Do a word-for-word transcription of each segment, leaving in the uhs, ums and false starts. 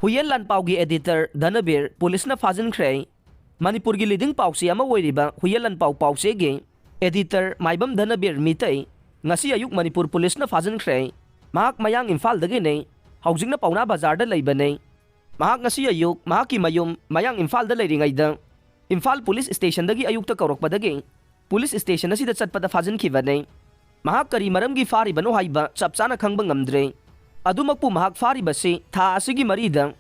ꯍꯨꯏꯌꯦꯟ ꯂꯥꯟꯄꯥꯎꯒꯤ editor ꯙꯅꯕꯤꯔ ꯄꯨꯂꯤꯁꯅ ꯐꯥꯖꯤꯟꯈ꯭ꯔꯦ꯫ ꯃꯅꯤꯄꯨꯔꯒꯤ leading ꯄꯥꯎꯆꯦ ꯑꯃ ꯑꯣꯏꯔꯤꯕ ꯍꯨꯏꯌꯦꯟ ꯂꯥꯟꯄꯥꯎ ꯄꯥꯎꯆꯦꯒꯤ editor ꯃꯥꯏꯕꯝ ꯙꯅꯕꯤꯔ ꯃꯤꯇꯩ ꯉꯁꯤ ꯑꯌꯨꯛ ꯃꯅꯤꯄꯨꯔ ꯄꯨꯂꯤꯁꯅ ꯐꯥꯖꯤꯟꯈ꯭ꯔꯦ꯫ ꯃꯍꯥꯛ ꯃꯌꯥꯡ ꯏꯝꯐꯥꯜꯗꯒꯤꯅꯤ꯫ ꯍꯧꯖꯤꯛꯅ ꯄꯥꯎꯅꯥ ꯕꯖꯥꯔꯗ ꯂꯩꯕꯅꯤ꯫ ꯃꯍꯥꯛ ꯉꯁꯤ ꯑꯌꯨꯛ ꯃꯍꯥꯛꯀꯤ ꯃꯌꯨꯝ ꯃꯌꯥꯡ ꯏꯝꯐꯥꯜꯗ ꯂꯩꯔꯤꯉꯩꯗ ꯏꯝꯐꯥꯜ ꯄꯨꯂꯤꯁ ꯁ꯭ꯇꯦꯁꯟꯗꯒꯤ ꯑꯌꯨꯛꯇ ꯀꯧꯔꯛꯄꯗꯒꯤ ꯄꯨꯂꯤꯁ ꯁ꯭ꯇꯦꯁꯟ ꯑꯁꯤꯗ ꯆꯠꯄꯗ ꯐꯥꯖꯤꯟꯈꯤꯕꯅꯤ꯫ ꯃꯍꯥꯛ ꯀꯔꯤ ꯃꯔꯝꯒꯤ ꯐꯥꯔꯤꯕꯅꯣ ꯍꯥꯏꯕ ꯆꯞ ꯆꯥꯅ ꯈꯪꯕ ꯉꯝꯗ꯭ꯔꯦ꯫ ꯑꯗꯨꯃꯛꯄꯨ ꯃꯍꯥꯛ ꯐꯥꯔꯤꯕꯁꯤ ꯊꯥ ꯑꯁꯤꯒꯤ ꯃꯔꯤꯗ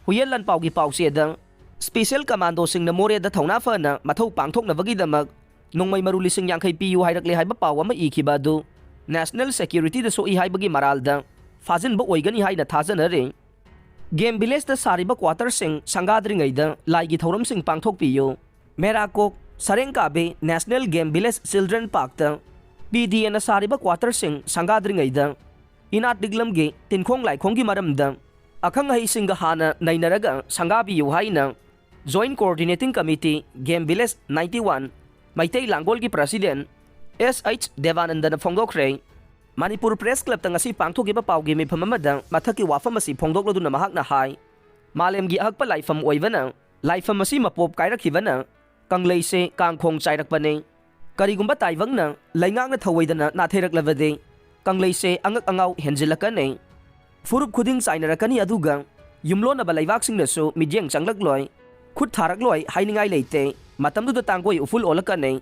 ꯍꯨꯏꯌꯦꯟ ꯂꯥꯟꯄꯥꯎꯒꯤ ꯄꯥꯎꯆꯦꯗ special commandoꯁꯤꯡꯅ ꯃꯣꯔꯦꯗ ꯊꯧꯅꯥ ꯐꯅ ꯃꯊꯧ ꯄꯥꯡꯊꯣꯛꯅꯕꯒꯤꯗꯃꯛ ꯅꯣꯡꯃꯩ ꯃꯔꯨ ꯂꯤꯁꯤꯡ ꯌꯥꯡꯈꯩ ꯄꯤꯌꯨ ꯍꯥꯏꯔꯛꯂꯦ ꯍꯥꯏꯕ ꯄꯥꯎ ꯑꯃ ꯏꯈꯤꯕ ꯑꯗꯨ national securityꯗ ꯁꯣꯛꯏ ꯍꯥꯏꯕꯒꯤ ꯃꯔꯥꯜꯗ ꯐꯥꯖꯤꯟꯕ ꯑꯣꯏꯒꯅꯤ ꯍꯥꯏꯅ ꯊꯥꯖꯅꯔꯤ꯫ Game villageꯇ ꯁꯥꯔꯤꯕ quarterꯁꯤꯡ ꯁꯪꯒꯥꯗ꯭ꯔꯤꯉꯩꯗ ꯂꯥꯏꯒꯤ ꯊꯧꯔꯝꯁꯤꯡ ꯄꯥꯡꯊꯣꯛꯄꯤꯌꯨ꯫ ꯃꯦꯔꯥꯀꯣꯛ ꯁꯔꯦꯡꯀꯥꯕꯤ National Game Village Children Parkꯇ PDAꯅ ꯁꯥꯔꯤꯕ quarterꯁꯤꯡ ꯁꯪꯒꯥꯗ꯭ꯔꯤꯉꯩꯗ ꯏꯅꯥꯠ ꯂꯤꯛꯂꯝꯒꯤ ꯇꯤꯟꯈꯣꯡ ꯂꯥꯏꯈꯣꯡꯒꯤ ꯃꯔꯝꯗ ꯑꯈꯪ ꯑꯍꯩꯁꯤꯡꯒ ꯍꯥꯟꯅ ꯅꯩꯅꯔꯒ ꯁꯪꯒꯥꯕꯤꯌꯨ ꯍꯥꯏꯅ Joint Coordinating Committee Game Village ninety one Meitei ꯂꯥꯡꯒꯣꯜꯒꯤ president S H ꯗꯦꯕꯥꯅꯟꯗꯅ ꯐꯣꯡꯗꯣꯛꯈ꯭ꯔꯦ꯫ Manipur Press Clubꯇ ꯉꯁꯤ ꯄꯥꯡꯊꯣꯛꯈꯤꯕ ꯄꯥꯎꯒꯤ ꯃꯤꯐꯝ ꯑꯃꯗ ꯃꯊꯛꯀꯤ ꯋꯥꯐꯝ ꯑꯁꯤ ꯐꯣꯡꯗꯣꯛꯂꯗꯨꯅ ꯃꯍꯥꯛꯅ ꯍꯥꯏ, ꯃꯥꯂꯦꯝꯒꯤ ꯑꯍꯛꯄ ꯂꯥꯏꯐꯝ ꯑꯣꯏꯕꯅ ꯂꯥꯏꯐꯝ ꯑꯁꯤ ꯃꯄꯣꯞ ꯀꯥꯏꯔꯛꯈꯤꯕꯅ ꯀꯪꯂꯩꯁꯦ ꯀꯥꯡꯈꯣꯡ ꯆꯥꯏꯔꯛꯄꯅꯤ꯫ ꯀꯔꯤꯒꯨꯝꯕ ꯇꯥꯏꯕꯪꯅ ꯂꯩꯉꯥꯛꯅ ꯊꯧꯑꯣꯏꯗꯅ ꯅꯥꯊꯩꯔꯛꯂꯕꯗꯤ ꯀꯪꯂꯩꯁꯦ ꯑꯉꯛ ꯑꯉꯥꯎ ꯍꯦꯟꯖꯤꯜꯂꯛꯀꯅꯤ꯫ ꯐꯨꯔꯨꯞ ꯈꯨꯗꯤꯡ ꯆꯥꯏꯅꯔꯛꯀꯅꯤ, ꯑꯗꯨꯒ ꯌꯨꯝꯂꯣꯟꯅꯕ ꯂꯩꯕꯥꯛꯁꯤꯡꯅꯁꯨ ꯃꯤꯠꯌꯦꯡ ꯆꯪꯂꯛꯂꯣꯏ, ꯈꯨꯠ ꯊꯥꯔꯛꯂꯣꯏ ꯍꯥꯏꯅꯤꯡꯉꯥꯏ ꯂꯩꯇꯦ꯫ ꯃꯇꯝꯗꯨꯗ ꯇꯥꯡꯒꯣꯏ ꯎꯐꯨꯜ ꯑꯣꯜꯂꯛꯀꯅꯤ꯫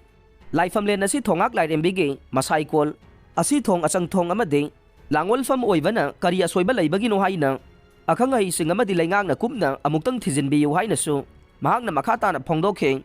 ꯂꯥꯏꯐꯝꯂꯦꯟ ꯑꯁꯤ ꯊꯣꯉꯥꯛ ꯂꯥꯏꯔꯦꯝꯕꯤꯒꯤ ꯃꯁꯥꯏꯀꯣꯜ, ꯑꯁꯤꯊꯣꯡ ꯑꯆꯪꯊꯣꯡ ꯑꯃꯗꯤ ꯂꯥꯡꯑꯣꯜꯐꯝ ꯑꯣꯏꯕꯅ ꯀꯔꯤ ꯑꯁꯣꯏꯕ ꯂꯩꯕꯒꯤꯅꯣ ꯍꯥꯏꯅ ꯑꯈꯪ ꯑꯍꯩꯁꯤꯡ ꯑꯃꯗꯤ ꯂꯩꯉꯥꯛꯅ ꯀꯨꯞꯅ ꯑꯃꯨꯛꯇꯪ ꯊꯤꯖꯤꯟꯕꯤꯌꯨ ꯍꯥꯏꯅꯁꯨ ꯃꯍꯥꯛꯅ ꯃꯈꯥ ꯇꯥꯅ ꯐꯣꯡꯗꯣꯛꯈꯤ꯫